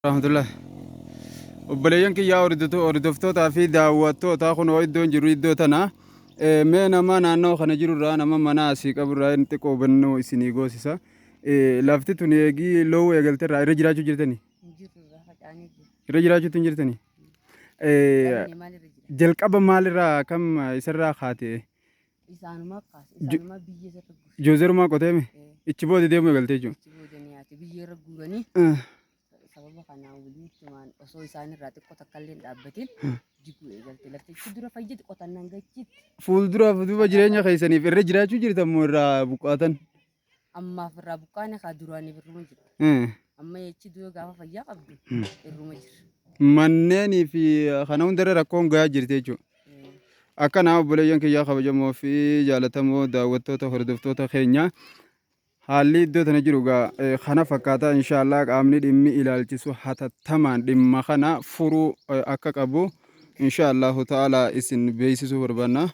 Rahmatullahi. Obboleeyyan kiyyaa hordoftootaa fi daawwattootaa kunoo iddoon jiru iddoo tana. Mee nama naannoo kana jirurraa nama mana asii qaburraa inni xiqqoo hubannoo isinii goosisa. Lafti tun eegii loowuu eegalterraa irra jiraachuu jirtanii? Hin jirru irraa facaanee jira. Irra jiraachuutti hin jirtanii? Dhabne maal irra jira? Jalqaba maalirraa kam isarraa kaate? Isaanuma kaase. Isaanuma biyyee irra guure. Joozerumaa qoteeme? Ichi booda deemuu eegalte jechuudha. Achi booda ni haate biyyee irra guuranii sababa kanaan waliittumaan osoo isaan irraa xiqqoo takka illee hin dhaabbatin jiguu eegalte. Lafti achi dura fayyadi qotannaan gachitti. Fuulduraaf duuba jireenya keessaniif irra jiraachuu jirtan moo irraa buqqaatan? Ammaaf irraa buqqaane kaa duraaniif irruma jira. Amma jechi dura gaafa fayyaa qabdu irruma jira. Manneenii fi kana hundarra rakkoon gahaa jirti jechuudha. Akkana obboleeyyan kiyyaa kabajamoo fi jaalatamoo daawwattoota hordoftoota keenya haalli iddoo tana jiru gaa kana fakkaata. Inshaallah qaamni dhimmi ilaalchisu hatattamaan dhimma kana furuu akka qabu inshaallahu ta'ala isin beeksisuu barbaanna.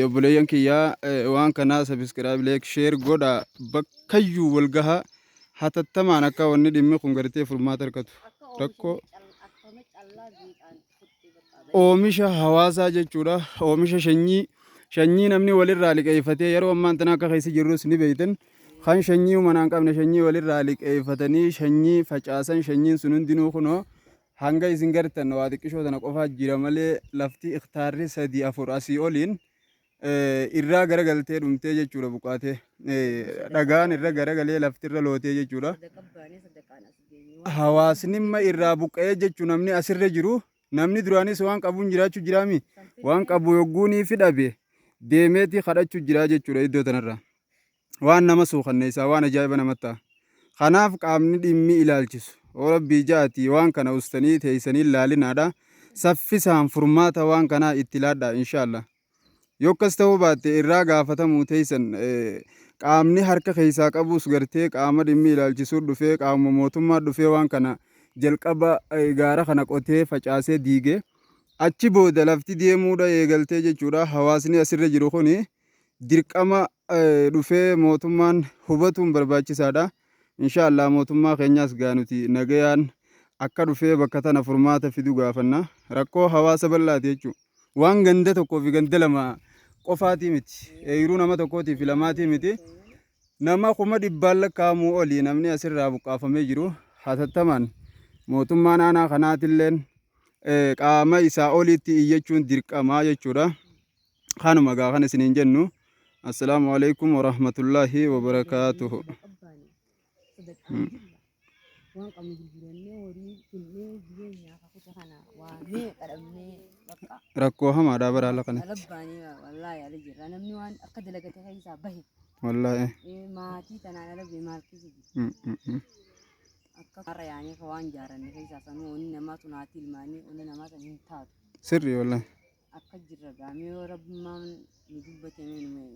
Obboleeyyan kiyyaa waan kana subscribe, like, share godha, bakkayyuu wal gaha, hatattamaan akka wanni dhimmi kun gartee furmaata argatu. Rakkoo oomisha hawaasaa jechuudha. Oomisha shanyii shanyii namni walirraa liqeeffatee yeroo ammaan tana akka keessa jirrus ni beektan. Kan shanyii manaa hin qabne shanyii walirraa liqeeffatanii shanyii facaasan, shanyiin sun hundinuu kunoo hanga isin gartan waa xiqqishoo tana qofaa jira malee lafti hektaarri 3 4 asii oliin irraa garagaltee dhumtee jechuudha, buqaatee dhagaan irra garagalee lafti irra lootee jechuudha. Hawaasni imma irraa buqqa'ee jechuun namni asirra jiru namni duraanis waan qabuun jiraachuu jiraami, waan qabu yogguunii fi dhabe deemeeti kadhachuu jira jechuudha iddoo tanarra. Waan nama suukanneessaa, waan ajaa'iba namatti ta'a. Kanaaf qaamni dhimmi ilaalchisu oo rabbii ja'atii waan kana ustanii teessanii laalinaadha. Saffisaan furmaata waan kanaa itti laadhaa inshaallah. Yoo akkas ta'uu baatte irraa gaafatamuu teessan. Qaamni harka keessaa qabus gartee qaama dhimmi ilaalchisuu dhufee, qaamuma mootummaa dhufee waan kana jalqaba gaara kana qotee facaasee diige. Achi booda lafti deemuudha eegaltee jechuudha. Hawaasni asirra jiru kuni dirqama dhufee mootummaan hubatuun barbaachisaadha. Inshaallah mootummaa keenyaas gaa nuti nagayaan akka dhufee bakka tana furmaata fidu gaafanna. Rakkoo hawaasa bal'aati jechuudha. Waan ganda tokkoo fi ganda lama qofaatii miti. Eeruu nama tokkootii fi lamaatii miti. Nama 100,000 lakkaa'amuu olii namni asirraa buqqaafamee jiru. Hatattamaan mootummaan aanaa kanaatilleen qaama isaa oliitti iyyachuun dirqamaa jechuudha. Kanuma gaa kan isiniin jennu. Assalaamu alaikum warahmatullaahi wabarakaatuhu. Waan qabnu gurgurannee horii finnee jireenyaaf kuta kana waamee kadhannee bakka. Rakkoo hamaadha bara haala kanatti. Alabbaanii wallaahi ala jirra, namni waan akka dalagate keessaa bahe. Wallaahi. Maatii tanaan ala bahe maal keessa jiru? Akka har'a yaanee ka waan jaaranne keessaa sanuu onni namaa tun haati ilmaanii onni namaa san hin taatu. Sirrii wallaahi. Akka jirra gaamee yoo rabbummaan nu dubbate mee nu